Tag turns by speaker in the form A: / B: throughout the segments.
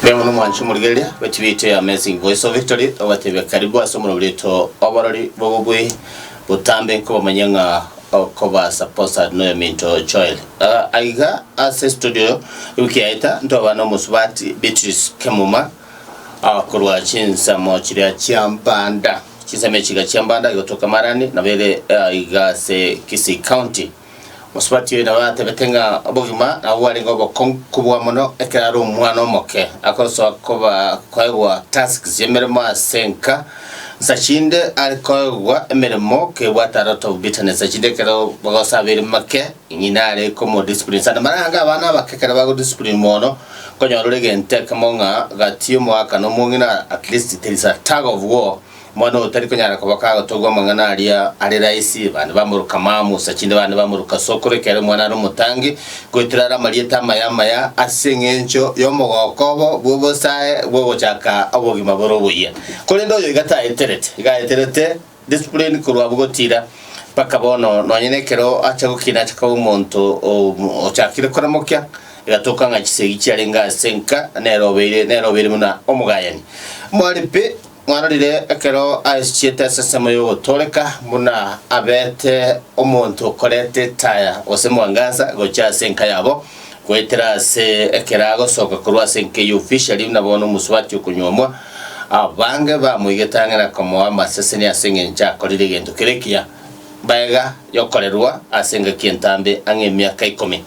A: Mbuya mono mwanche omorigereria bwe TV yaito ya Amazing Voice of Victory, togobatebia karibu ase omoroberi oito oborori bw'obobui botambe nkobamanyia ng'a okoba supported noyominto Joel. Aiga ase studio ewiki yaeta ntoba nomosubati Beatrice Kemuma korwa chinsemo chiria chia Mbanda, chinsemo echi iga chia Mbanda igotoka Marani nabo ere aiga ase Kisii County. Mosubati oyo nabo atebete ng'a obogima nabo bwarenge obokong'u kobua mono ekero are omwana omoke, akosoa koba koegwa tasks y'emeremo ase enka, nsa chinde are koegwa emeremo kebwate a lot of bitterness, nsa chinde ekero bagosa abeire make ng'ina are komo discipline sana. Mara ange abana abake ekero bago discipline mono, nkonyora ore egento ekemo ng'a gati y'omogaka na omong'ina at least there is a tug of war. Omwana oyo tari konyara koba kagotogwa amang'ana aria are rahisi, bande bamoroka mamu, gose chinde bande bamoroka sokoro, ekiagera omwana are omotangi, goetera are amarieta amaya amaya ase engencho y'omogoko obo bw'obosae bw'ogochaka obogima bore oboyia. Korende oyo iga taeterete, iga aeterete discipline korwa abwo gotira mpaka bono, nonye nekero acha gokina acha koba omonto ochakire koramokia, egatoka ng'a chisegi chiarenge ase enka nere obeire nere obeire buna omogayani. Mwari pi! Mwarorire ekero aesichiete ase ensemo y'ogotooreka, buna abeete omonto okoreta etaya gose mwangaza gochia ase enka yabo, goetera ase ekero agosoka korwa ase enka eyio officially buna bono omosubati okonyuomwa. Abange bamoigete ang'e na komoa amaseseni ase engencho akorire egento kere ekiya mbaega y'okorerwa ase engaki entambe ang'e emiaka ikomi.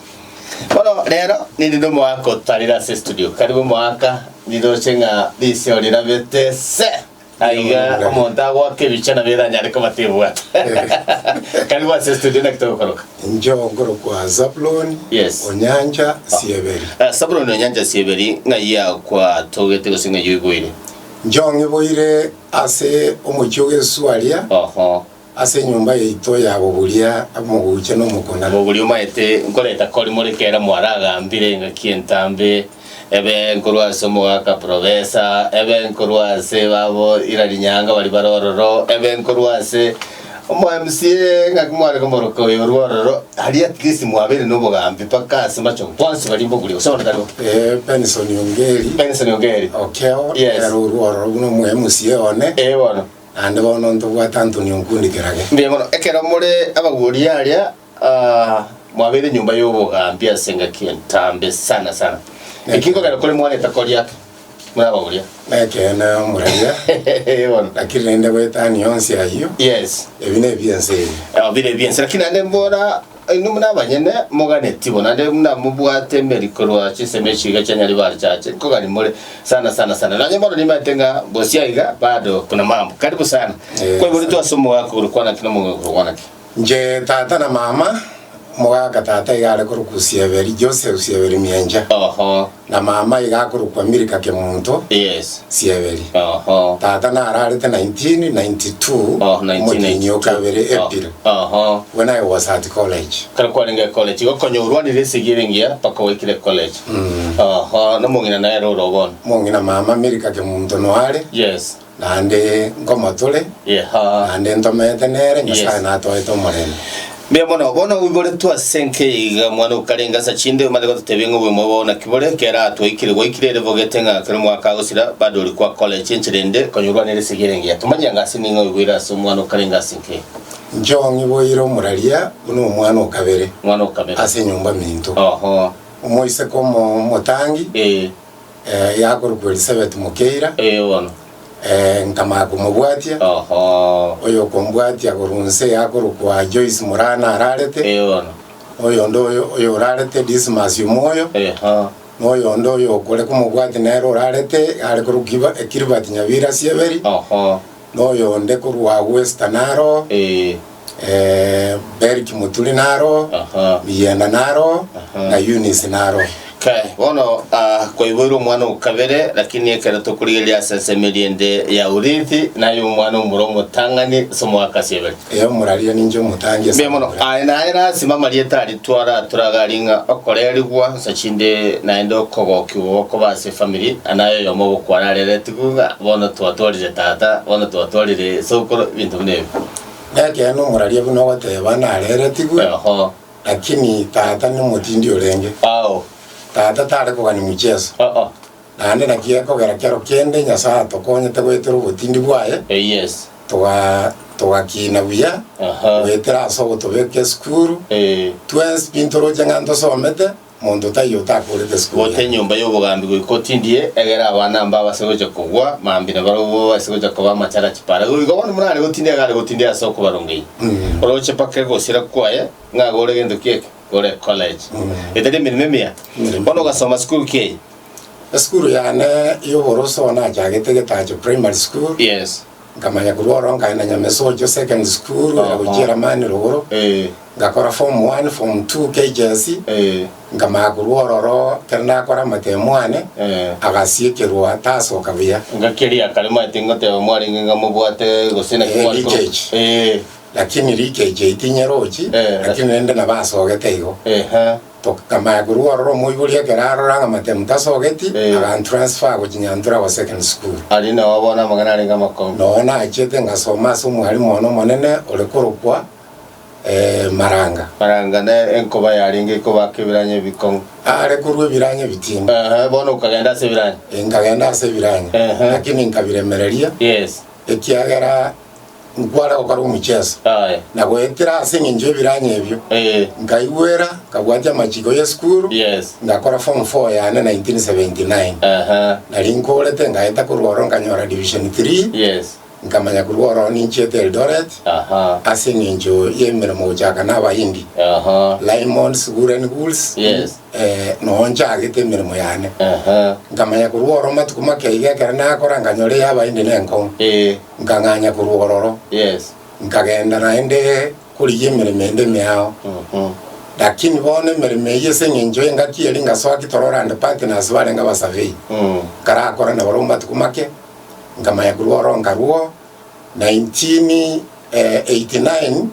A: Bono rero ninde nomoaka otarire ase estudio. Karibu omoaka, niroche ng'a risio rirabete se. Aiga omonto agoaka ebicha nabo eranyare koba tebwata. Karibu ase estudio naki togokoroka?
B: Inche nkorokwa Zabuloni
A: Yes.
B: Onyancha Sieberi.
A: Ah, Zabuloni Onyancha Sieberi, ng'ai akwatogete gose ng'ai oiboire?
B: Inche ong'iboire ase omochie o Gesuaria.
A: Oho.
B: Ase enyomba yaito ya boguria omoguche na omokuna.
A: Boguria omaete nkoreta kori more kera mwaragambire engaki entambe, ebe nkorwa ase omogaka Professor, ebe nkorwa ase babo Hilary Nyaanga baria bare ororo, ebe nkorwa ase omo MCA ng'aki mware komoroka oyo orwa ororo, aria at least mwabeire na obogambi mpaka ase machogu bonsi baria mboguria gose bono tari bo?
B: Ee, Benson Ongeri.
A: Benson Ongeri.
B: Okeo,
A: Yes.
B: nere orwa ororo buna omo MCA one.
A: Ee bono.
B: Naende bono ntobwate Anthony Onkundi Kerage.
A: Mbuya mono. Ekero more abaguria aria, mwabeire enyomba y'obogambi ase engaki entambe sana sana. Eki nkogera kore mwareta koria ake muri abaguria.
B: Nekeene omoraia,
A: Ee bono.
B: lakini rende goetania yonsi ayio,
A: Yes.
B: ebi nebi'ense eye.
A: Bire ebi'ense. Lakini naende mbora Inwe buna abanyene moganeti bo, naende buna mobwate emeri korwa chinsemo echi iga chia Nyaribari Church, nkogani more sana sana sana. Nonye bono nimaete ng'a bosio aiga bado kuna mambo. Karibu sana.
B: Eh,
A: Kwaiboretwe ase omogaka orokwana ki na omogaka orokwana ki?
B: Inche tata na mama, omogaka tata iga are korokwa Sieberi, Joseph Sieberi Miencha.
A: Oho.
B: Na mama iga akorokwa Milka Kemunto
A: Yes.
B: Sieberi.
A: Oho.
B: Tata nararete 1992
A: Oh,
B: omotienyi o
A: 1992.
B: kabere
A: Oh,
B: April
A: Oho.
B: when I was at college.
A: Ekero kwarenge college, igo konya orwanire esegi ere engiya mpaka oikire college. Oho, nomong'ina naye ere ore bono.
B: Omong'ina mama Milka Kemunto noare
A: Yes.
B: Naende nkomotore,
A: Yeha.
B: naende ntomete nere, Nyasae
A: Yes.
B: natoete omorembe.
A: Mbuya mono, bono oiboretwe ase enka eye iga, omwana okarenge ase chinde, omanye gototebia ng'a obogima obo naki bore, ekero atwaikire gwaikire ere bogete ng'a kera omwaka agosira, bado ori kwa college enchera ende, konya orwanere esegi ere engiya. Tomanyia ng'a ase ning'o oiboire ase omwana okarenge ase enka eye.
B: Inche ong'iboire omoraria buna omwana o kabere
A: Omwana o kabere.
B: ase enyomba minto.
A: Oho.
B: Omoiseke omo omotangi
A: Ee.
B: Eh, yakorokwa Elisabeti Mokeira,
A: Ee bono.
B: eh, nkamanya komobwatia.
A: Oho.
B: Oyokombwatia korwa inse yakorokwa Joyce Murana ararete,
A: Ee bono.
B: oyonde oyo oyorarete Dismas Omoyo,
A: Eha.
B: na oyonde oyokore komobwatia nere orarete are korokwa Kiba- Gilbert Nyabira Sieberi,
A: Oho.
B: na oyonde korwa agwo Esther naro,
A: Ee.
B: eh, Berki Muturi naro,
A: Aha.
B: Miyenda naro,
A: Aha.
B: na Eunice naro.
A: Okay, bono ah, kwaiboirwe omwana o kabere, lakini ekero tokorigereria ase ensemo eria ende ya urithi, naye omwana omura omotang'ani ase omogaka ase ebere.
B: Ee, omoraria ninche omotangi ase
A: Mbuya mono.
B: abamura.
A: Aye naye lasima amarieta aria twaratura iga ng'a okorerigwa nsa chinde naende okogokigwa gokoba ase efamiri, naye oyomo ogokwarareretigwe ng'a bono twatwarire tata, bono twatwarire sokoro, ebinto buna ebio.
B: Nekeene omoraria buna ogoteba nareretigwe,
A: Oho.
B: lakini tata nomotindi orenge.
A: Ao.
B: Tata tare kogania mucheso.
A: Oo.
B: Naende naki gekogera kero kende Nyasae atokonyete goetera obotindi bwaye,
A: Eh, yes.
B: toga togakina buya,
A: Aha.
B: goetera ase ogotobeka esukuru,
A: Eh.
B: twensi pi ntoroche ng'a ntosomete, monto taiyo otakorete esukuru
A: Gote
B: yaye.
A: enyomba y'obogambi goika otindie, egere abana mbabase gocha kogwa, mambia nabarobwo babase gocha koba amachara chipara. Goika bono morare gotindia iga are gotindia ase okobarongeyia. Oroche mpaka egosira kwaye, ng'a gore gento ki eke? Gore college. Etari emeremo emiya.
B: Emeremo
A: Bono ogasoma sukuru ki eye?
B: Esukuru yane y'oboroso nachagete Getacho Primary School.
A: Yes.
B: Nkamanya korwa ororo nkaenda Nyamesocho Secondary School,
A: Aha.
B: gochia Eramani rogoro.
A: Eh.
B: Ngakora form 1, form 2 KJSC.
A: Eh.
B: Nkamanya korwa ororo ekero nakora amatemo ane,
A: Eh.
B: agasiekerwa tasoka buya.
A: Ngaki eria kare maete ngoteba mwarenge ng'a mobwate gose naki
B: Eh,
A: mware koro-
B: leakage.
A: Eh.
B: Lakini leakage eyio tinyerochi,
A: Eh.
B: lakini rende nabo asogete igo.
A: Ehe.
B: Tokamanya korwa ororo omoibori ekero arora ng'a matemu tasogeti,
A: Eh.
B: agantransfer gochia Nyanturagwa Secondary School.
A: Aria nao bono amang'ana arenge amakong'u.
B: Noo nachiete ngasoma ase omwalimu one omonene ore korokwa eh, Maranga.
A: Maranga ne enkoba yarenge ekobaka ebiranya ebikong'u.
B: Are korwa ebiranya ebitindi.
A: Ehe, bono okagenda ase ebiranya.
B: Eh, nkagenda ase ebiranya,
A: Ehe.
B: lakini nkabiremereria,
A: Yes.
B: ekiagera Nkware gokora omocheso,
A: Aye.
B: na goetera ase engencho y'ebiranya ebio,
A: Eh.
B: nkaigwera, nkabwatia amachiko y'esukuru,
A: Yes.
B: ngakora form 4 yane 1979.
A: Aha.
B: Nari nkorete ngaeta korwa ororo nkanyora division 3,
A: Yes.
B: nkamanya korwa ororo ninchiete Eldoret,
A: Aha.
B: ase engencho y'emeremo gochaka na Abahindi,
A: Aha.
B: Lymon's Woolen Wools,
A: Yes.
B: eh, noo nchagete emeremo yane.
A: Aha.
B: Nkamanya korwa ororo matuko make iga ekero nakora nkanyora ey'Abahindi nenkong'u.
A: Eh.
B: Nkang'anya korwa ororo,
A: Yes.
B: nkagenda naende korigia emeremo ende emeao.
A: Mhm.
B: Lakini bono emeremo eyio ase eng'encho y'engaki eria ngasoa Kitororo and Partners barenge abasurvey. Nkarakora nabarobwo matuko make, nkamanya korwa ororo nkarwoo 1989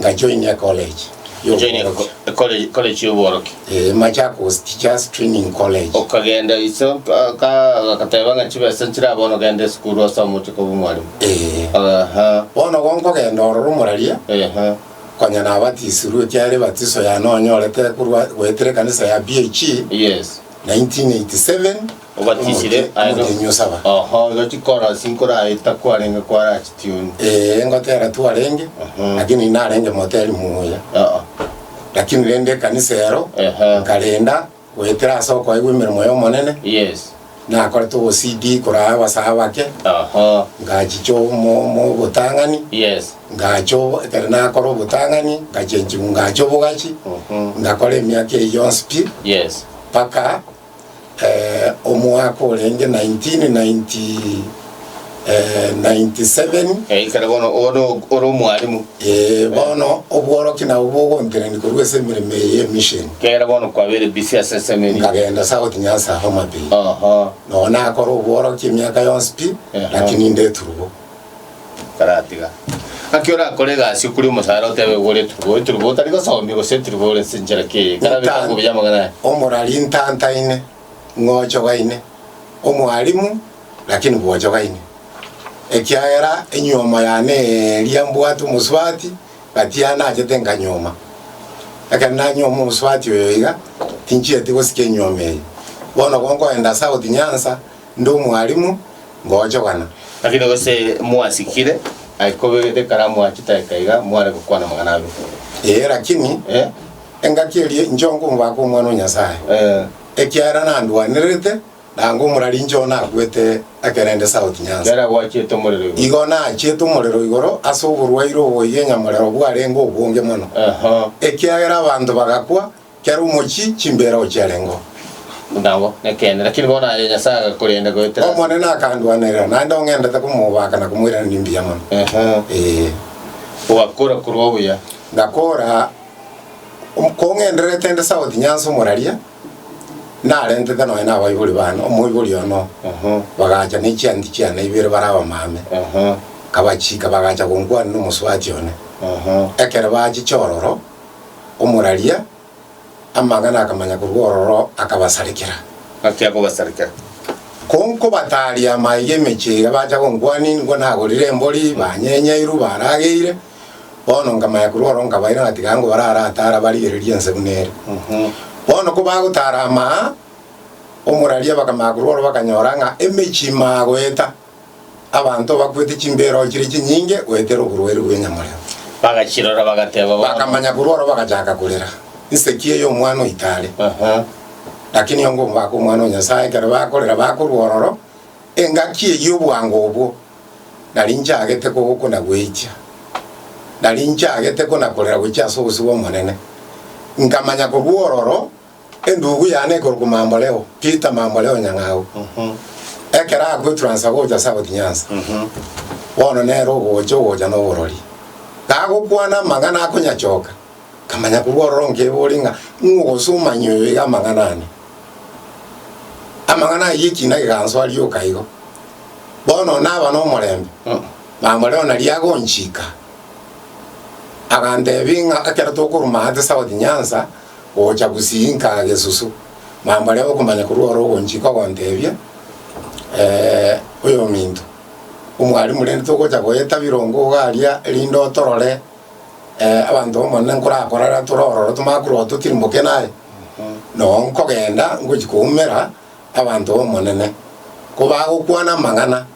B: ngajoinia ecollege
A: Join
B: y'obworokia.
A: college college y'obworokia.
B: Eh, Machakos Teachers Training College.
A: Okagenda iso ka- ka- agateba ng'a chibesa nchire bono ogende esukuru ase omoche koba omwalimu.
B: Eh.
A: Aha.
B: Bono gonkogenda ororo omoraria,
A: Ehe.
B: konya nabatisirwe ekiagera ebatiso yane onyorete korwa goetera ekanisa ya BAG
A: Yes.
B: 1987
A: Obatisire
B: omotie- omotienyi osaba.
A: Oho, igo chikorasi nkoraeta kwarenge kwarachitiuni.
B: Ee, ngotera twarenge,
A: Mhm.
B: lakini narenge moteri muya.
A: Oo.
B: Lakini rende ekanisa ero,
A: Ehe.
B: nkarenda goetera ase okoegwa emeremo y'Omonene,
A: Yes.
B: nakorete oboCD koraa abasae abake,
A: Oho.
B: ngachicha omo omo obotang'ani,
A: Yes.
B: ngacha obo ekero nakora obotang'ani, ngachenchigwa ngacha obogachi,
A: Mhm.
B: ngakora emiaka eyio yonsi pi,
A: Yes.
B: mpaka omwaka orenge 1997.
A: Ekero bono ore ore omwalimu.
B: Ee, bono obworokia nabwo bogontenenia korwa ase emeremo eye y'emission.
A: Kera bono kwabeire busy ase esemeri.
B: Nkagenda South Nyanza Homa Bay.
A: Oho.
B: Noo nakora obworokia emiaka yonsi pi, lakini inde eturubo.
A: Taratiga. Naki orakore egasi okure omosara otebe gore eturubo, eturubo otari gosomia gose eturubo ore ase enchera ki eye? Karabe
B: Nta-
A: kagobuya amang'ana aya.
B: Omorari ntantaine, ng'ochogaine, omwalimu, lakini bwochogaine. Ekiagera enyuomo yane eria mbwate omosubati, gati yane nachete nkanyuoma. Ekero nanyuoma omosubati oyo iga, tinchieti gosika enyuomo eye. Bono gonkoenda South Nyanza, Inde omwalimu, ngochogana.
A: Lakini gose mwasikire, aye kobegete ekaramu aa chidakika iga, mware gokwana amang'ana abe.
B: Ee, lakini
A: Eh?
B: engaki eria inche nkomobaka Omwana o Nyasae,
A: Eh.
B: ekiagera nandwanererete, nanga omorari inche one nakwete ekero inde South Nyanza.
A: Kera gwachiete omorero igoro.
B: Igo nachiete omorero igoro ase oborwaire obo iga enyamorero bwarenge obonge mono,
A: Aha.
B: ekiagera abanto bagakwa, Kera omochie chimbeera ochiarengeo.
A: Nabo nekeene, lakini bono aye Nyasae agakorenda goetera ase.
B: Omonene akandwanerera, naende ong'endete komobaka na komoiraneria mbuya mono.
A: Ehe.
B: Ee.
A: Ogakora korwa obuya.
B: Ngakora, kong'endererete inde South Nyanza omoraria, narentete nonya na abaibori bane, omoibori one,
A: Ehe.
B: bagacha ne chianti chiane ibere bare abamame,
A: Ehe.
B: nkabachika bagacha gonkwania na omosubati one.
A: Ehe.
B: Ekero bachicha ororo, omoraria amang'ana akamanya korwa ororo akabasarekera.
A: Naki akobasarekera?
B: Konkobataria amaiga emechie iga bacha gonkwania nigo nagorire embori, banyenyeirwe, barageire. Bono nkamanya korwa ororo nkabaira ng'a tiga ango bararatara barigererie ense buna ere. Bono kobagotara amaa. Omoraria bakamanya korwa oro bakanyora ng'a emechie ime agoeta, abanto bakwete chimbeera chire chinyinge goetera oborwaire bw'enyamorero.
A: Bagachirora bagateba bono.
B: Bakamanya korwa oro bagachaka korera, Inse ki eye omwana oito are? Lakini onge omobaka omwana o Nyasae ekero bakorera bakorwa ororo, engaki eyio obwango obwo nari nchagete kogokuna gweitia, nari nchagete kona-korera gochia ase obosio bw'Omonene. Nkamanya korwa ororo Endugu yane ekorokwa Mamboleo, Peter Mamboleo Nyang'au, ekero agwetransa gocha South Nyanza, bono nere ogocha ogocha noborori. Gagokwana amang'ana akonyachoka, nkamanya korwa ororo nkeboria ng'a ng'o gose omanye oyo iga amang'ana ane. Amang'ana ayio ekina geganso aria oka igo. Bono naba nomorembe, Mamboleo naria agonchika, agantebia ng'a ekero tokorwa maate South Nyanza, Gocha gusii nkaa gesusu, mambare okomanya korwa ore ogonchika ogontebia, Oyominto, omwalimu rende togocha goeta birongo iga aria erinde otorore abanto b'Omonene nkorakorera tore ororo tomanye korwa totirimboke naye. Noo nkogenda ngochia koumera abanto b'Omonene, kobagokwana amang'ana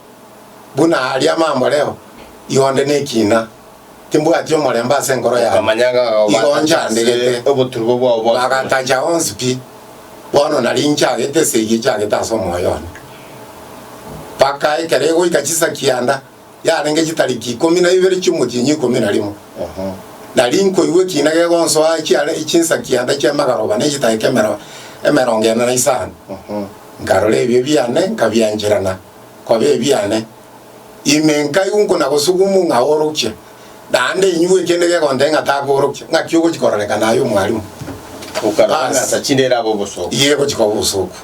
B: buna aria mamboreo, igo onde nekina. Timbwati omorembe ase enkoro yane, igo nchandegete. Bagatacha onsi pi. Bono nari nchagete esegi echagete ase omoyo one. Mpaka ekero egoika chisa kianda, yarenge chitariki ikomi na ibere chi'omotienyi ikomi na rimo. Nari nkoigwa ekiina gegonsoa chiare chinsa kianda chi'amagaroba ne chidakika emerongo ene na isano. Nkarora ebio biane, nkabiancherana koba ebiane. Ime nkaigwa nkona-gosugumu ng'a orokia, naende inywe kende gegontebia ng'a takoorokia, ng'aki ogochia kororekana aye omwalimu?
A: Okarora
B: Bas.
A: ng'a sachinde erabe obosooku.
B: Igo egochia koba obosooku.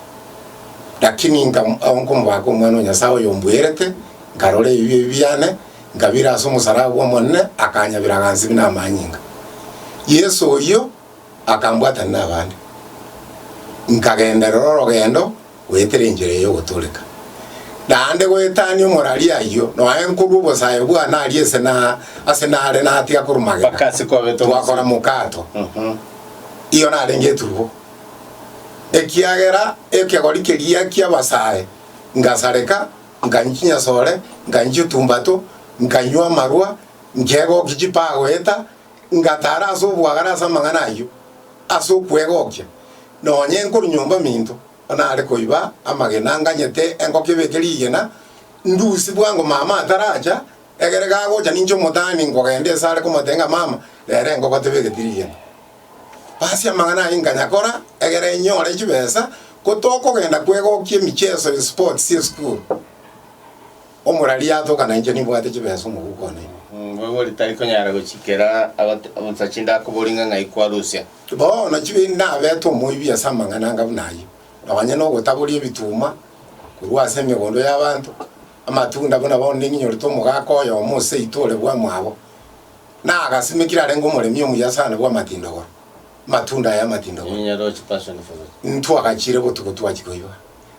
B: Lakini nka nkomobaka Omwana o Nyasae oyombuerete, nkarora ebibe ebi biane, nkabira ase omosalaba bw'Omonene, akanyabera agansibia namanyinga. Yeso oyio akambwatania nabande, nkagenderera orogendo goetera enchera eye y'ogotooreka. Naende goetania omorari ayio, nonya nkorua obosae bwane aria ase na ase nare natiga korwa magega,
A: Mpaka ase kwabete
B: twakora
A: omosio.
B: mokato. Iyo narenge eturubo, ekiagera ekegori keria ki'abasae ngasareka, nkanywa chinyasore, nkanywa chitumbato, nkanywa amarwa, nkegokia chipaa goeta, ngatara ase obwagare ase amang'ana ayio, ase okwegokia. Nonye nkorwa nyomba minto, nare koiba amagena nganyete engoko ebeke rigena, ndusie bwango mama ataracha, egere gagocha ninche omotani nkogenda ase are komotebia ng'a mama, rero engoko tebegeti rigena. Basi amang'ana ayio nkanyakora, egere nyore chibesa, ko tokogenda kwegokia emicheso esports esukuru. Omoraria atoka nainche nimbwate chibesa omoguko one ime.
A: Boigo tari konyara gochikera omosacha inde akoborie ng'a ng'ai kwarusia.
B: Bono chibe nabete omoibi ase amang'ana anga buna ayio, nonye nogotaboria ebituma korwa ase emegondo y'abanto, amatunda buna bono ning'inyorete omogaka oyomo ase seito ore bwamwabo, nagasimekire arenge omoremi omuya sana bw'amatindogoro, amatunda aya amatindogoro. Ntwagachire botuko twachia koiba,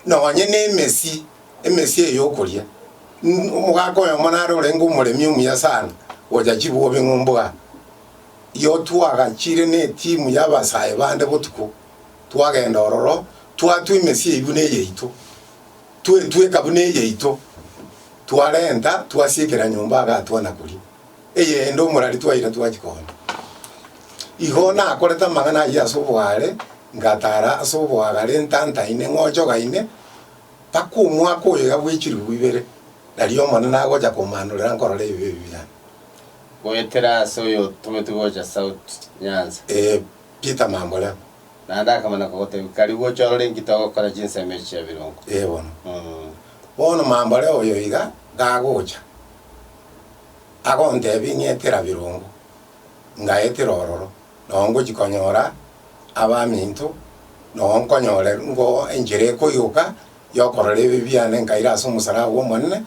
B: nonye nemesi. Emesie eye y'okoria. Omogaka oyomo nare orenge omoremi omuya sana, gocha chibwobi ng'umbu aa. Igo twagachire netimu y'abasae bande botuko, twagenda ororo, twatwa emesie eyio buna eyeito, twetweka buna eyeito, twarenta twasiekera nyomba igaa twana koria. Eyende omorari twaira twachia koonia. Igo nakorete amang'ana ayio ase oboare, ngatara ase oboagare ntantaine ng'ochogaine, Mpaka omwaka oyo iga bwe chilifu ibere, nario Omonene agocha komanorera nkorora ebibe ebi biane.
A: Goetera ase oyotometwe gocha South Nyanza.
B: Ee, Peter Mamboleo.
A: Naende akamana kogotebia, Karibu oche orore inki togokora chinsemo echi chia birongo.
B: Ee bono. Bono Mamboleo oyo iga gagocha, agontebia ng'etera birongo, ngaetera ororo, noo ngochia konyora abaminto, noo nkonyore ngo enchera ekoyoka y'okorora ebibe biane nkaira ase omosalaba bw'Omonene,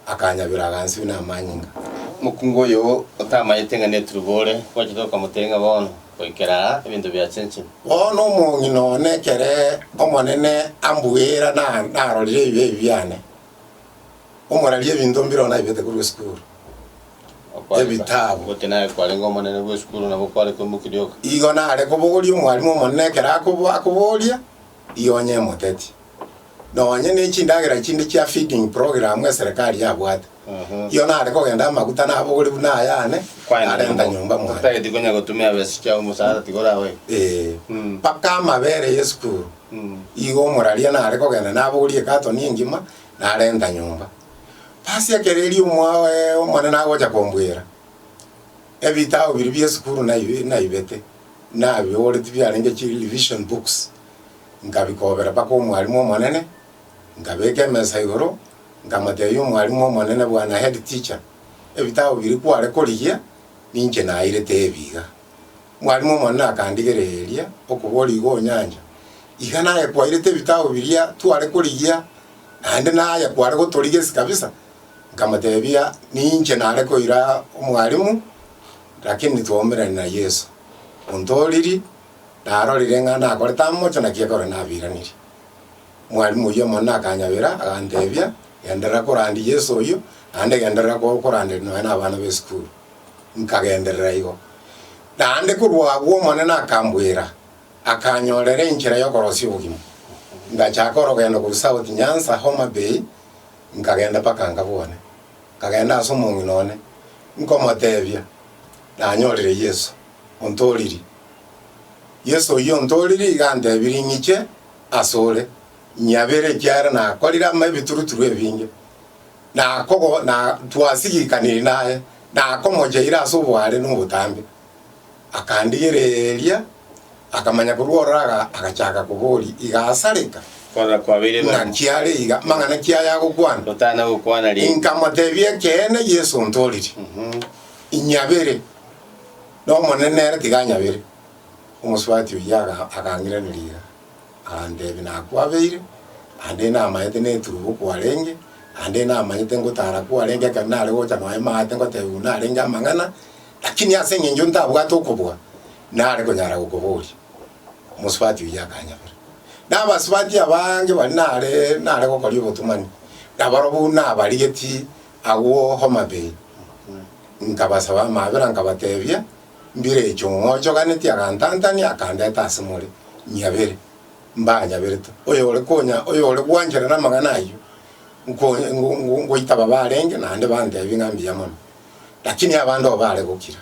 B: akanyabera agansibia namanyinga.
A: Omokungu oyo otamanyete ng'a neturuba ore, gwachete okamotebia ng'a bono goikera aa ebinto biachenchire.
B: Bono omong'ina one ekere Omonene ambuera na narorire ebibe ebi biane, omoraria ebinto mbire naibete korwa esukuru. Ebitabu.
A: Goti naye kwarenge omonene bw'esukuru nabo kware koimokia rioka.
B: Igo nare kobogoria omwalimu omonene ekero akoboria, igo onye emoteti. Nonye ne chindagera chinde chia feeding program eserekari yabwate, iyo nare kogenda amaguta nabogori buna aya ane, narenta nyomba mwane.
A: Otageti konya gotumia besa chia omosaara tiga orabe.
B: Ee, mpaka amabere y'esukuru, igo omoraria nare kogenda nabogoria ekatoni engima, narenta nyomba. Basi ekero erio omwa omonene agocha kombwera, ebitabu biria bi'esukuru naibi naibete, nabibogoretie biarenge chi revision books, Nkabikobera mpaka omwalimu omonene, nkabeka emesa igoro, nkamotebia omwalimu omonene bwana head teacher, ebitabu biria kware korigia, ninche nairete ebi iga. Omwalimu omonene akandigereria, okoboria igo onyancha, iga naye kwairete ebitabu biria tware korigia, naende naye kware gotorigia ase kabisa? Nkamotebia, ninche nare koira omwalimu, lakini twaumerani na Yeso, ontoriri, Narorire ng'a nakorete amocho, naki ekero nabiiranirie. Omwalimu oyio omonene akanyabera, agantebia, Genderera korandia Yeso oyio, naende genderera koranderia nonya na abana b'esukuru. Nkagenderera igo. Naende korwa agwo Omonene akambwera, akanyorera enchera y'okorosia obogima. Ngachaka orogendo korwa South Nyanza, Homa Bay, nkagenda mpaka Nkabwane. Nkagenda ase omong'ina one, nkomotebia, Nanyorire Yeso, ontooririe. Yeso oyio ontooririe iga antebirie ing'iche asore, nyabere ekiagera nakorire amo ebituruturu ebinge, nakogo na twasigikaniri naye, nakomocheire ase oboare na obotambe. Akandigereria, akamanya korwa ororo aga agachaka koboria, iga asareka,
A: Korora kwabeire barimo.
B: ng'aki are iga, mang'ana ki aya agokwana?
A: Totana gokwana rende.
B: Inkamotebia ekeene, Yeso ontooririe, inyabere. Na Omonene nere tiga anyabere. Omosubati oyio akang'iraneria iga, agantebia, Nakwabeire, naende namanyete neturubo kwarenge, naende namanyete ngotara kwarenge ekero nare gocha nonya maate ngotebiwa narenge amang'ana, lakini ase eng'encho ntabwate okobua, nare konyara gokoboria. Omosubati oyio akanyabera. Na abasubati abange baria nare nare gokoria obotomani, nabarobwo nabarigetie agwo Homa Bay. Nkabasaba amaabera, nkabateebia, Mbireche ong'ochoganetie, agantantania, akandeta ase more, nyabere. Mbanyaberete. Oyore konya, oyore gwancherana amang'ana ayio, nko- ngo- ngo- ngoitaba barenge, naende banteebie ng'a mbuya mono. Lakini abande obo bare gokira.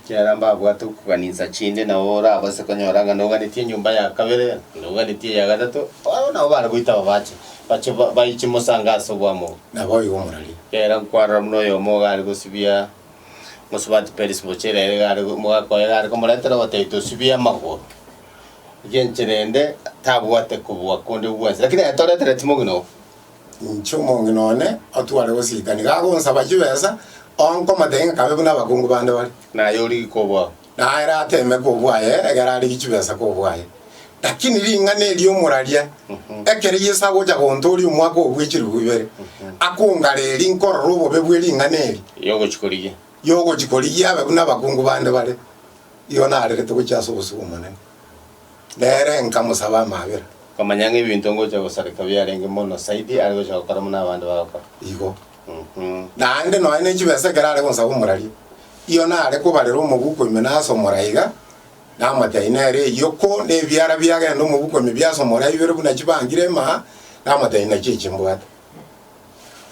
A: Ekiagera mbabwate okoganinsa chinde, nabo orabase konyora ng'a noganetie enyomba ya kabere, noganetie eya gatato, abwo nabo bare goitaba bache, bache baiche mosange ase oboamo.
B: Naboigo omoraria.
A: Ekiagera nkwarora buna oyomo iga are gosibia mosubati Peris Bochere ere iga are omogaka oye iga are komoretera ogotebia tosibie amagoro. Egenchera ende tabwate kobua konde gwensi, lakini aye toretereti mogina oo.
B: Inche omong'ina one otware gosika, nigo agonsaba chibesa, onkomotebia ng'a kabe buna abakungu bande bare.
A: Naye origie kobua.
B: Naye ere ateme kobua aye, ekero arigie chibesa kobua aye. Lakini ring'ana eri omoraria, ekero Yeso agocha gontooria omwaka oo bwe chilifu ibere, akongareria nkorora obobe bwe ring'ana eri.
A: Yogochia korigia.
B: Yogochia korigia abe buna abakungu bande bare. Igo narerete gochia ase obosio bw'Omonene. Nere nkamosaba amaabera.
A: Nkamanya ng'a ebinto ngocha gosareka biarenge mono zaidi are gocha gokora buna abande bagokora.
B: Igo. Naende nonya ne chibesa ekero are gonsaba omoraria, iyo nare kobarera omobuko ime nasomora iga, namotebia nere eyio ko nebiara biagenda omobuko ime biasomora ibere buna chibangire emaa, namotebia nachi echi mbwate.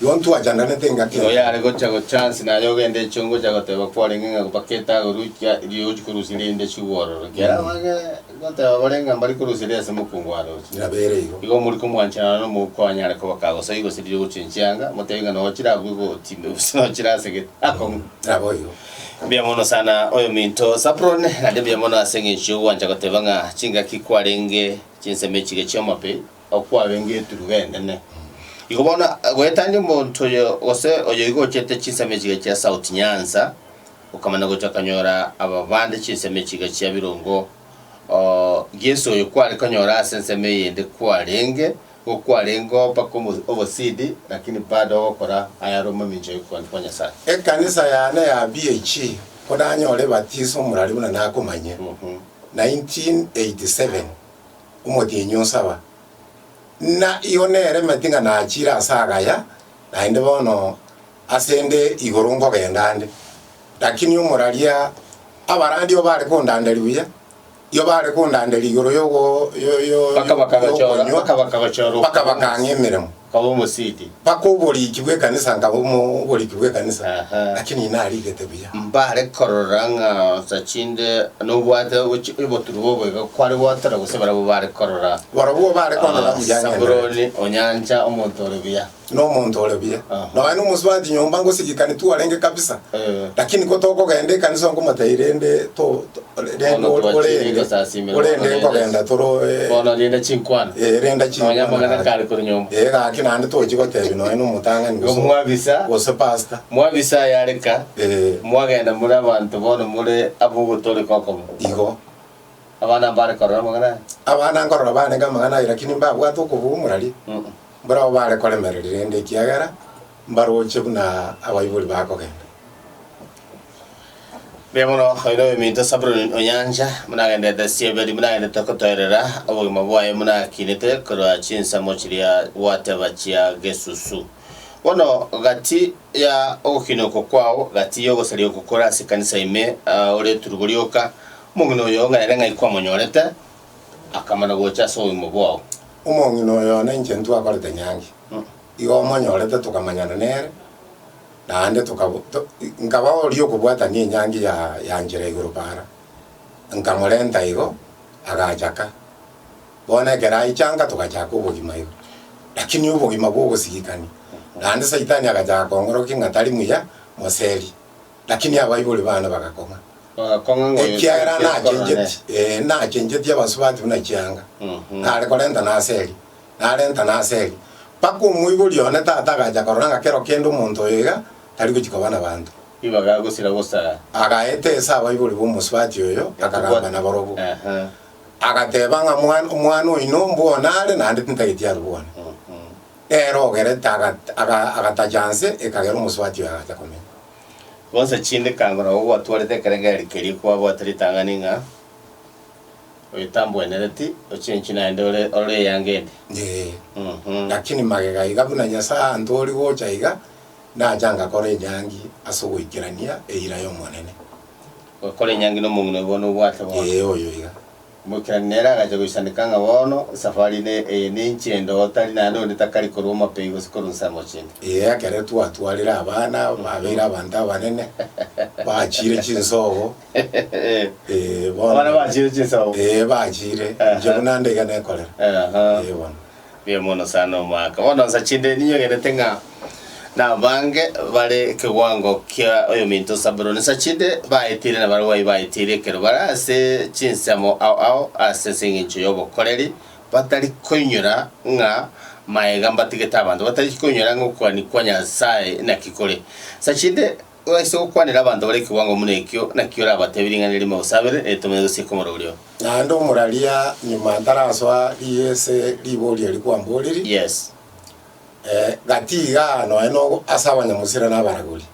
B: Igo ntwachandanete engaki
A: Igo
B: eye.
A: yare gocha gochance naye ogende echio ngocha goteba kwarenge ng'a mpaka etagorukia riochi korusia rinde chigwororo ekiagera abange goteba bare ng'a mbari korusia rire ase mokungu aroche.
B: Nabere igo.
A: Igo mori komwancherana na omouko anyare koba kagosoi gose riria ogochenchia anga, motebi ng'a noo chire abwo igotime gose noo chire ase gete akong'u.
B: Nabo igo.
A: Mbuya mono sana oyominto Sapron, naende mbuya mono ase eng'encho yogwancha goteba ng'a chingaki kwarenge chinsemo echiga chi'omobe, okwarenge eturuba enene. Igo bono goetania omonto oyo gose oyo igo ochete chinsemo echiga chia South Nyanza, okamanya gocha okanyora aba bande chinsemo echiga chia Birongo, Yeso oyo kware konyora ase ensemo eyende kwarenge, gokwarenge oo mpaka omo obosidi, lakini bado ogokora ayare omomincha y'okogania kwa Nyasae.
B: Ekanisa yane ya BHE ko nanyore ebatiso omorari buna nakomanyia, 1987. Omotienyi osaba, na igo neremeti ng'a nachire ase agaya, naende bono ase 'nde igoro nkogenda nde. Lakini omoraria abarandia obare kondanderia buya, Igo bare kondanderia igoro yogo yo yo
A: Mpaka bakagachora,
B: yokonywa,
A: mpaka bakagachora
B: mpaka bakang'a emeremo.
A: Okaba omosidi.
B: Mpaka oboriki bw'ekanisa nkaba omo oboriki bw'ekanisa,
A: Aha.
B: lakini narigete buya.
A: Mbare korora ng'a nsa chinde nobwate obochi oboturubo oboiga kware gwatora gose barabwo bare korora.
B: Barabwo bare kondora buya ng'enderete.
A: Sabuloni onyancha omonto ore buya.
B: Nomonto ore buya.
A: Aha.
B: Nonya nomosubati nyomba ngosigikani twarenge kabisa,
A: Eh.
B: lakini ko tokogenda ekanisa nkomotebia rende to to rende
A: Bono
B: ore-
A: twachire
B: orende
A: gosasimera
B: orende
A: bono rende.
B: nkogenda toro eh,
A: Bono rende chinkwana.
B: eh, renda
A: Nonya
B: chinkwana
A: amang'ana
B: gaki.
A: kare korwa nyomba.
B: Eh, gaki naende tochi gotebia nonya na omotang'ani
A: Igo
B: gose
A: mwabisa,
B: gose pastor.
A: mwabisa ayareka,
B: Eh,
A: mwagenda more abanto bono more abogotoreka okomo.
B: igo.
A: Abana mbare korora amang'ana aya?
B: Abana nkorora barenge amang'ana aye lakini mbabwate okobua omorari. Mbarabwo bare koremereria rende ekiagera mbaroche buna abaibori bakogenda.
A: Mbuya mono oino oyominto Sabuloni Onyancha, buna agenderete Sieberi, buna agenderete kotoerera obogima bwaye buna akinete korwa chinsemo chiria gwateba chia gesusu. Bono gati ya ogokina oko kwao, gati y'ogosaria oko kore ase ekanisa ime, ore eturugo rioka, omong'ina oyo ng'a ere ng'ai kwamonyorete, akamana gocha ase obogima bwao.
B: Omong'ina oyo one inche ntwakorete nyangi, igo omonyorete tokamanyana nere, naende tokabo to nkaba oria okobwatania enyangi ya ya nchera igoro para, nkamorenta igo, agachaka. Bono ekero aicha nka togachaka obogima igo. Lakini obogima bwa ogosigikania, naende saitani agachaka kong'orokia ng'a tari muya, moseri. Lakini abaibori bane bagakong'a,
A: Bagakong'a ng'a oyo
B: ekiagera
A: tari korora nere.
B: nachencheti, ee, nachencheti abasubati buna chianga, nare korenta naseri, narenta naseri, mpaka omoibori one tata agacha korora ng'a kero kende omonto oyo iga tari gochia koba nabanto.
A: Ribaga gosira gosa.
B: Agaeta ase abaibori b'omosubati oyo, akagamba nabarobwo.
A: Aha.
B: Agateba ng'a mwana omwana oino mbwone are, naende tintageti arobwone. Ere ogerete aga aga agatacha nse, ekagera omosubati oyo agacha komenya.
A: Bonsi chinde kango nabo gwatwarete ekerengererio keria kwabwate ritang'ani ng'a oyo tambwenereti, ochenchie naende ore ore eyanga ende.
B: Ee.
A: Mhm.
B: Lakini magega iga buna Nyasae antorie gocha iga, nacha ngakora enyangi ase ogoikerania eira y'Omonene.
A: Gokora enyangi nomong'ina oyo bono obwate bono.
B: Ee, oyo iga.
A: Moikerani nere agacha goisaneka ng'a bono esafari ne eye nenchendo otari naende onde takari korwa omapei gose korwa nsemo chinde.
B: Ee, ekero twatwarire abana, babeire abanto abanene, bachiire chinsobo, ee, bono.
A: Abana bachiire chinsobo?
B: Ee, bachiire, inche buna nde iga nekorera.
A: Aha.
B: Ee bono.
A: Mbuya mono sana omwaka. Bono nsa chinde ninyegenete ng'a nabange bare ekewango kia oyominto Sabuloni. Nsa chinde baetire na barabwo baetire ekero bare ase chinsemo ao ao ase ase engencho y'obokoreri, batari koinyora ng'a maega mbatigete abanto, batari koinyora ng'a okogania kwa Nyasae naki kore. Nsa chinde Oise gokwanera abanto bare ekewango buna ekio, naki orabateebie ring'ana erimo gose abere, ere tomanye gosieka omoroberio oo.
B: Naende omoraria nyuma ntarasoa ri'ese riborio eri kwamboriri,
A: Yes.
B: eh, gati igaa nonya nogo ase abanyamusira na abaragori,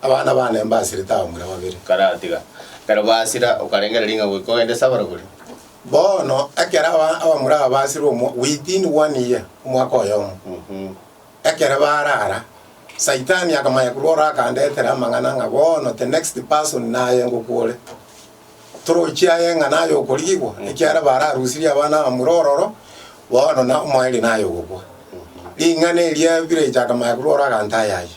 B: abana bane mbasirete abamura babere.
A: Karatiga. Ekero basira, okarengereria ng'a goika ogende ase abaragori.
B: Bono ekero aba abamura aba basirwe omwa within one year, omwaka oyomo, Ekero barara, Saitani akamanya korwa oro akandetera amang'ana ng'a bono the next person naye ngokwore. Torochi aye ng'a naye okorigigwa, ekiagera bararusirie abana abamura ororo, bono na omoerio naye ogokwa. Ring'ana eria birecha akamanya korwa oro agantaya aye.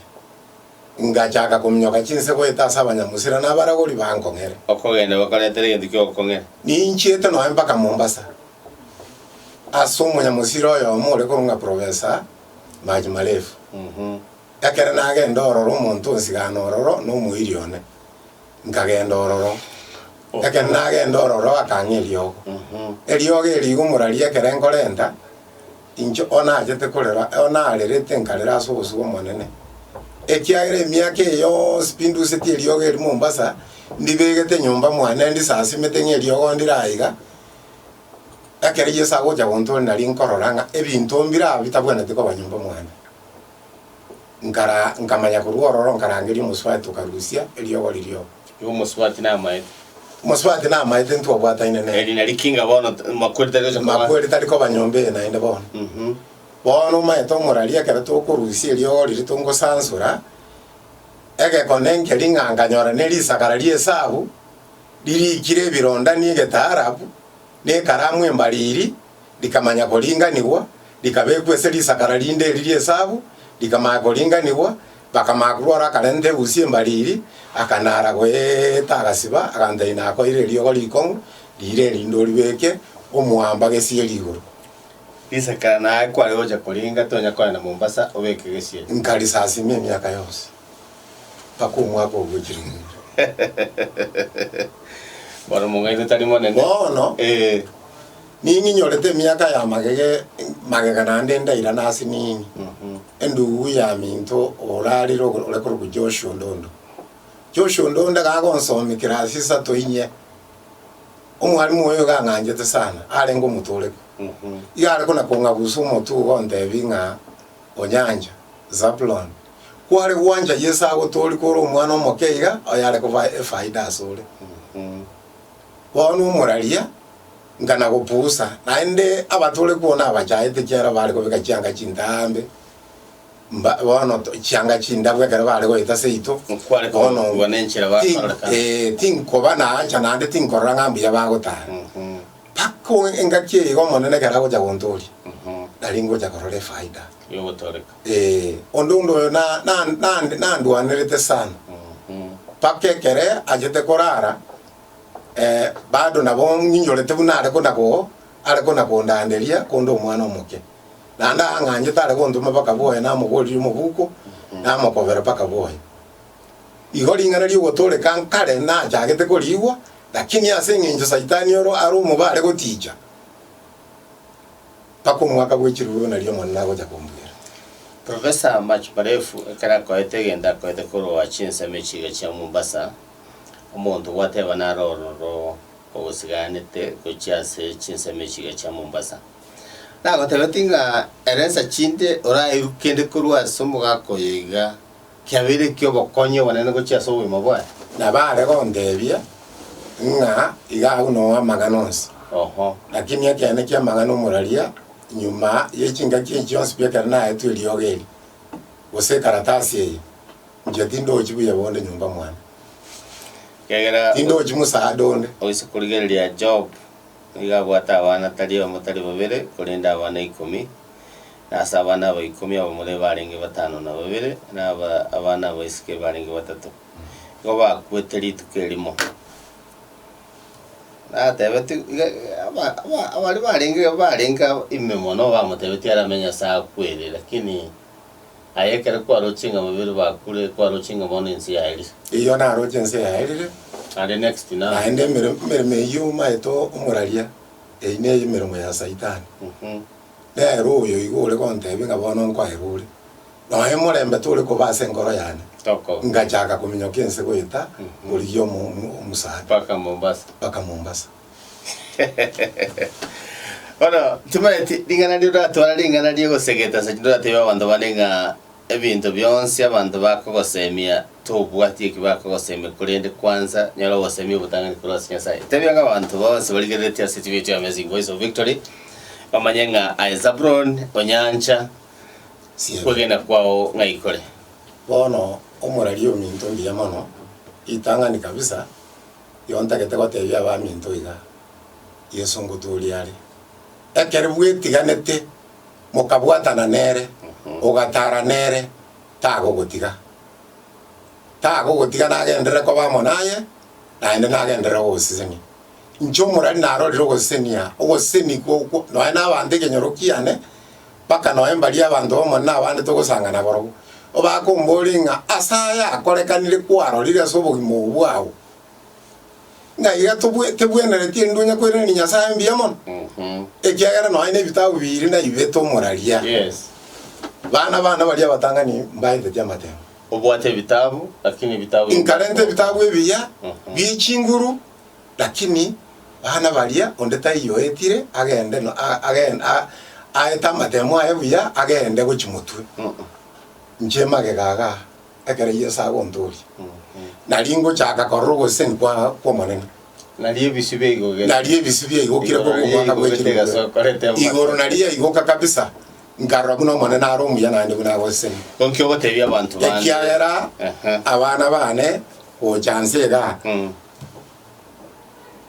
B: Ngachaka kominyoka chinse goeta ase abanyamusira na abaragori bankong'ere.
A: Okogenda bakoretera egento ki'ogokong'era.
B: Ninchiete nonya mpaka Mombasa. Ase omonyamusira oyomo ore korwa ng'a Professor Maji Marefu. Ekero nagenda ororo omonto onsigana ororo na omoiri one, nkagenda ororo. Ekero nagenda ororo akang'a eriogo. Eriogo eri igo omoraria ekero nkorenta, inche onachete korera onarerete nkarera ase obosio bw'Omonene, ekiagera emiaka eye yonsi pi ndusetie eriogo eri Mombasa, ndibegete nyomba mwane ndisasimete ng'a eriogo ndire aiga, Ekero Yeso agocha gontooria nario nkorora ng'a ebinto mbire aa bitabwenereti koba nyomba mwane. Nkara nkamanya korwa ororo nkarangeria omosubati tokarusia eriogo riria oo.
A: Igo omosubati namaete.
B: Omosubati namaete ntwabwataine nere.
A: Eri nari kinga bono makweri tari gocha koba.
B: Makweri tari koba nyomba eye naende bono. Bono omanyete omoraria ekero tokorusia eriogo riria tongosansora, egekone nkeri ng'a nkanyora ne risakara ria esabu. Ririkire ebironda na egetaarabu, na ekaramu embariri, rikamanya koringanigwa, rikabekwa ase risakara rinde eri ri'esabu, rikamanya koringanigwa, bakamanya korwa oro akarenta egusi embariri, akanara goeta agasiba, agantebia nakoire eriogo rikong'u, riire erinde oribeke omwamba gesieri igoro.
A: Risakara naye kware gocha koringa tonya kogenda Mombasa obeke gesieri.
B: Nkarisasima emiaka yonsi. mpaka omwaka ogochire omoyio.
A: Bono omong'aini tari monene.
B: Bono
A: Eh.
B: ning'inyorete emiaka ya magege magega naende ndairane ase nini endugu ya minto orarire ore korokwa Joshua Ndondo. Joshua Ndondo iga agonsomia kirasi isato inye, omwalimu oyo iga ang'anchete sana, arenge omotoreku. Iga are kona kong'abusa omotwe igo ontebia ng'a Onyancha, Zabulon, kware gwancha Yeso agotoorie kore omwana omoke iga, oyare koba efaida asore. Bono omoraria, nkana gopusa, naende abatore kwona abachaete ekiagera bare kobeka chianga chintambe, mba bono to chianga chindabu ekero bare goeta seito,
A: Nkware
B: bono
A: kobua nenchera
B: tin
A: bakororekana.
B: eh, tinkoba naancha naende tinkorora ng'a mbuya bagotara. Mpaka engaki eye iga Omonene ekero agocha gontooria, nari ngocha korora efaida.
A: Y'ogotooreka.
B: Ee, onde onde oyo na- na- na- nandwanerete sana, mpaka ekere achete korara, eh, bado nabo ng'inyorete buna are kona ko are kona kondanderia konde omwana omoke. Naende ang'anchete are gontoma mpaka bwoye namoboririe omobuko, namokobera mpaka bwoye. Igo ring'ana ri'ogotooreka nkare nachagete korigwa, lakini ase engencho Saitani oro are omobe are goticha, mpaka omwaka bwe chiruru nario Omonene agocha kombuera.
A: Professor Macho Marefu ekero akoete egento akoete korwa chinsemo echiga chia Mombasa, omonto gwateba nare ororo ogosiganete gochia ase chinsemo echiga chia Mombasa. Nagotebeti ng'a ere nsa chinde orairwe kende korwa ase omogaka oyo iga, Kiabeire ki'obokonyi obonene gochia ase obogima bwaye.
B: Nabo are gontebia ng'a iga agwo noo amang'ana onsi.
A: Oho.
B: Lakini ekeene ki'amang'ana omoraria nyuma ye chingaki echi chionsi pi ekero naetwe eriogo eri, gose ekaratasi eye, inche tindochi buya bonde nyomba mwane.
A: Ekiagera
B: Tindochi musaada onde.
A: oise korigereria Job, nigo abwate abana tari oyomo tari babere, korende abana ikomi, Na ase abana aba ikomi abamura ebarenge batano na babere, na aba abana abaiseke ebarenge batato. Igo bakwete rituko erimo. Natebetigwe iga aba aba abaria barenge barenge ime mono bamotebetie arame Nyasae akwere, lakini aye ekero kwaroche ng'a babere bakure, kwaroche ng'a bono ense yaerire.
B: Eyio naroche ense yaerire,
A: Naende next now.
B: naende emeremo emeremo eyio omaete omoraria, eyio neye emeremo ya saitani. Nere oyo igo ore gontebia ng'a bono nkoerwe ore, nonya omorembe tore koba ase enkoro yane,
A: Toko.
B: ngachaka kominyoka ense goeta korigia omo- omo- omosaada
A: Mpaka Mombasa.
B: mpaka Mombasa.
A: Bono timanyeti ring'ana riria oratware ring'ana ri'ogosegeta ase toratebie abanto bande ng'a ebinto bionsi abanto bakogosemia tobwati eki bakogosemia korende kwanza nyora ogosemia obotang'ani korwa ase Nyasaye. Tebia ng'a abanto bonsi barigereretie ase TV yaito ya Amazing Voice of Victory bamanye ng'a aye Zabron Onyancha
B: Siebe.
A: kwegena kwao ng'ai kore.
B: Bono omoraria ominto mbuya mono, ritang'ani kabisa, igo ntagete gotebia abaminto iga, Yeso ngotoria are. Ekero bwetiganete mokabwatana nere, ogatara nere, tagogotiga. Tagogotiga nagenderere koba amo naye, naende nagenderere gogosesenia. Inche omorari narorire ogosesenia, ogosesenigwa okwo, nonya na abanto ekenyoro kiane, mpaka nonya mbaria abanto b'Omonene abande togosanga nabarobwo, bakomboria ng'a ase aya akorekanire kwarorire ase obogima obo bwao, ng'a iga tobwe tebwenereti erinde onye koiraneria Nyasae mbuya mono, ekiagera nonya na ebitabu biria naibete omoraria.
A: Yes.
B: Bana bane baria abatang'ani mbaeteti amatemo.
A: Obwate ebitabu, lakini ebitabu
B: Inkarenta ebitabu ebiya bie chinguru, lakini bana baria onde taiyoetire agende no a- agen a- aete amatemo aye buya agende gochia motwe. Inche magega igaa, ekero Yeso agontooria, nario ngochaka korora ogoseseni kwa kw'Omonene.
A: Nario ebisio biaigogete.
B: Nario ebisio biaigokire
A: Igoro
B: korwa
A: nario
B: omwaka bwe
A: yaigogete
B: chilifu
A: egasokorete
B: ibere. Igoro
A: amate.
B: nario yaigoka kabisa, nkarora buna Omonene are omuya naende buna agosesenia.
A: Nki ogotebia abanto bande?
B: Ekiagera
A: Ehe.
B: abana bane gocha nse igaa,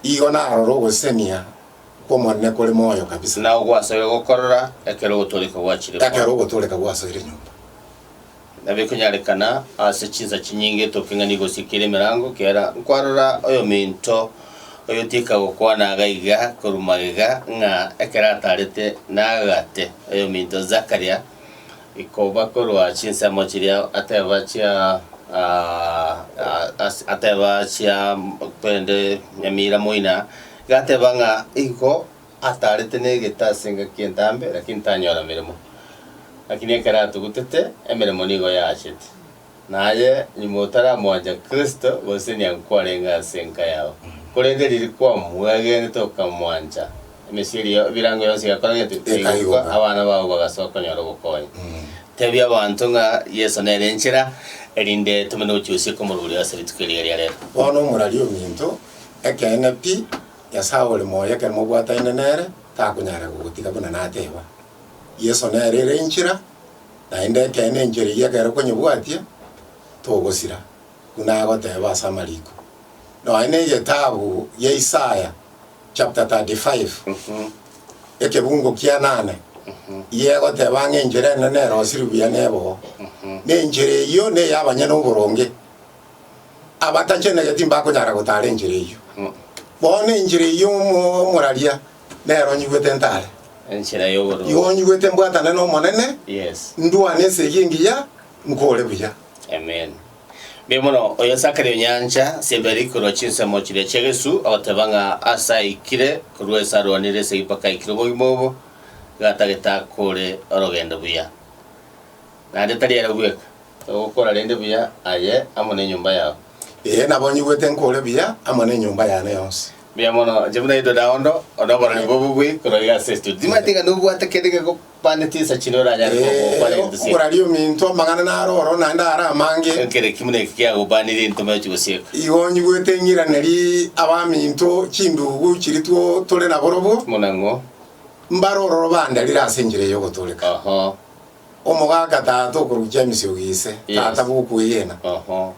B: Igo narora ogosesenia kw'Omonene kore moyo kabisa.
A: Nao gwasoire gokorora ekero ogotooreka gwachire
B: Ekero
A: kwao.
B: ogotooreka gwasoire nyomba.
A: Nabo ekonyarekana ase chinsa chinyinge tokeng'ani gosiekera emerango, kera nkwarora oyominto oyotieka gokwana iga iga korwa magega ng'a ekero atarete nagate oyominto Zakaria ikoba korwa chinsemo chiria ateba chia ateba chia kwende Nyamira moina, iga ateba ng'a igo atarete negete ase engaki entambe lakini tanyora meremo. Lakini ekero atugutete, emeremo nigo yaachete. Na aye nyuma otaramwancha Kristo, gose niankwarenge ase enka yao, korende riria kwamwegenete okamwancha, emesie eria ebirango yonsi egakora gento
B: Ekaigokwa.
A: ekaigokwa, abana bao bagasoa konyora obokonyi. Tebia abanto ng'a Yeso nere enchera, erinde tomanye gochia gosieka omorwori ase rituko eriga ria rero.
B: Bono omorari ominto, ekeene pi, Nyasae ore moyo ekero mobwataine nere, takonyara gogotiga buna nateba. Yeso nere ere enchera, naende ekeene enchera eyio ekero okonyebwatia, togosira, buna agoteba ase amariko. Nonya na egetabu gia Isaya chapter 35, ekebungo kia nane, igo egoteba ng'a enchera enene erosire buya nebogo, na enchera eyio neya abanyene oboronge, abatachenegeti mbakonyara gotara enchera eyio. Bono enchera eyio omoraria nere onyigwete ntare.
A: Enchera y'oboronge.
B: Igo onyigwete mbwatane n'Omonene,
A: Yes.
B: ndwane esegi engiya, nkore buya.
A: Amen. Mbuya mono oyo Zakaria onyancha Seberi korwa chinsemo chiria chia Gesu agoteba ng'a ase aikire korwa ase arwanire esegi mpaka aikire obogima obo, iga atagete akore orogendo buya. Naende tari ere bweka, togokora rende buya aye amo nenyomba yao.
B: Ee, nabo nyigwete nkore buya amo nenyomba yane yonsi.
A: Mbuya mono, inche buna Edward Aondo, onde oborori bw'obobui korwa iga ase estudio. Timanyeti ng'a nobwate kende gegopanete insa chinde oranyare gokwana
B: Ee,
A: egento sieka.
B: omorari ominto amang'ana naro oro naende are amange.
A: Ekero ki buna eki kiagobanirie intome ochi gosieka.
B: Igo nyigwete ng'iraneri abaminto chindugu chiria tore naborobwo,
A: Buna ng'o?
B: mbare ororo banderire ase enchera ey'ogotooreka.
A: Oho.
B: Omogaka tata okorokwa James Ogise,
A: Yes.
B: tata bw'okwegena.
A: Oho.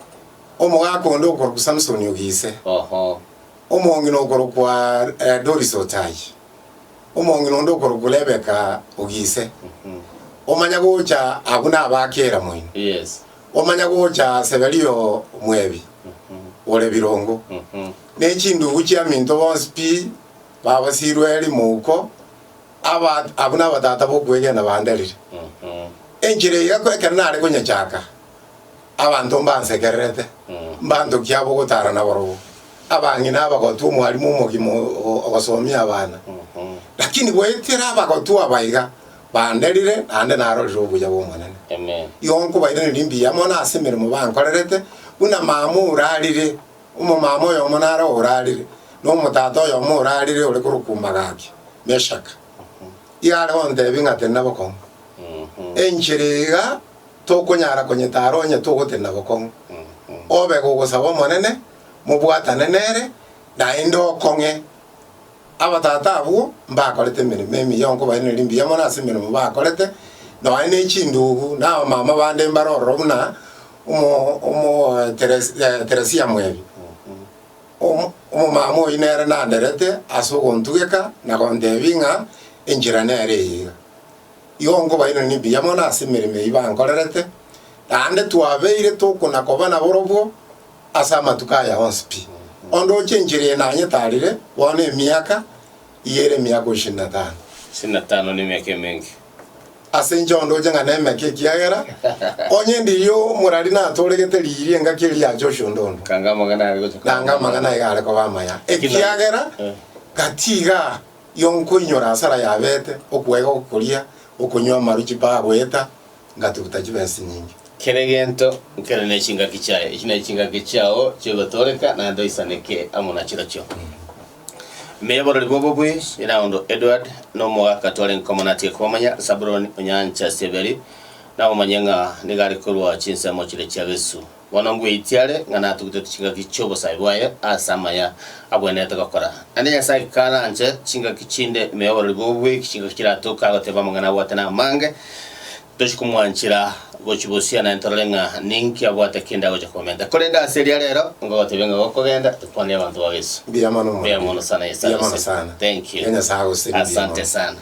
B: Omogaka onde okorokwa Samson Ogise.
A: Oho.
B: Omong'ina okorokwa eh, Doris Otai. Omong'ina onde okorokwa Rebecca Ogise. Omanya gocha abwo nabakera moino.
A: Yes.
B: Omanya gocha Seberio Mwebi ore birongo. Ne chindugu chiaminto bonsi pi babasirwe rimouko Aba abwo nabatata b'okwegena banderire. Enchera eye ekero nare konyechaka, abanto mbansekererete, mbantokia abwo gotara nabarobwo, abang'ina abagotu omwalimu omogima ogosomia abana. Lakini goetera abagotu aba iga, banderire naende narorire obuya bw'Omonene. Igo nkobairaneria mbuya mono ase emeremo bankorerete, buna mama orarire, omomama oyomo nare orarire, na omotata oyomo orarire ore korokwa Magaki. Meshaka. Iga are gontebia ng'a tenena bokong'u. Enchera iga tokonyara konyetara onye togotenena bokong'u. Obe gogosaba Omonene, mobwatane nere, naende okong'e. Abatata abwo mbakorete emeremo emiya, nkobairaneria mbuya mono ase emeremo bakorete, nonya ne chindugu, na abamama bande mbare ororo buna omo omo Teresia Mwebi. Omomama oyio nere nanderete ase ogontugeka na gontebia ng'a enchera nere eye iga. Igo nkobairaneria mbuya mono ase emeremo eyio bankorerete, naende twabeire tokona koba naborobwo ase amatuko aya onsi pi. Onde oche enchera eye nanyetarire bono emiaka iga ere emiaka ishirini na tano.
A: Ishirini na tano nemiaka emenge.
B: Ase inche ondoche ng'a nemeke, ekiagera onye ndiria omorari natoregete riiri engaki eria ya Joshua onde ondo,
A: Nanga amang'ana are gocha koba
B: nanga amang'ana aiga are koba amaya. Ekiagera gati igaa yonkoinyora asara yabete, okwega okoria, okonywa amaru chibaa goeta, ngatuguta chibesa chinyinge.
A: Kera egento nkere ne chingaki chiaye. Echi ne chingaki chiao chi'ogotooreka, naende oisaneke amo nachirochio. Ime y'oborori bw'obobui, Iraundo Edward, na omogaka twarenge komona atige kobamanya, Zabuloni onyancha Seberi, nabamanye ng'a nigo are korwa chinsemo chiria chia Gesu. Bono ngweitie are ng'a natugutete chingaki chi'obosae bwaye ase amaya abwenerete gokora. Naende Nyasae karanche chingaki chinde ime y'oborori bw'obobui, chingaki chiratoke agoteba amang'ana abwate namange, tochi komwanchera. gochia bosio naende torore ng'a ninki abwate kende agocha komenta. Korende ase eria rero, ngogotebia ng'a gokogenda, tokwanie abanto ba Yeso.
B: Mbuya mono
A: Mbuya
B: omorwani.
A: mono sana Yeso
B: Mbuya mono
A: agosesenie.
B: sana.
A: Thank you.
B: Tiga Nyasae agosesenie mbuya
A: Asante
B: mono.
A: sana.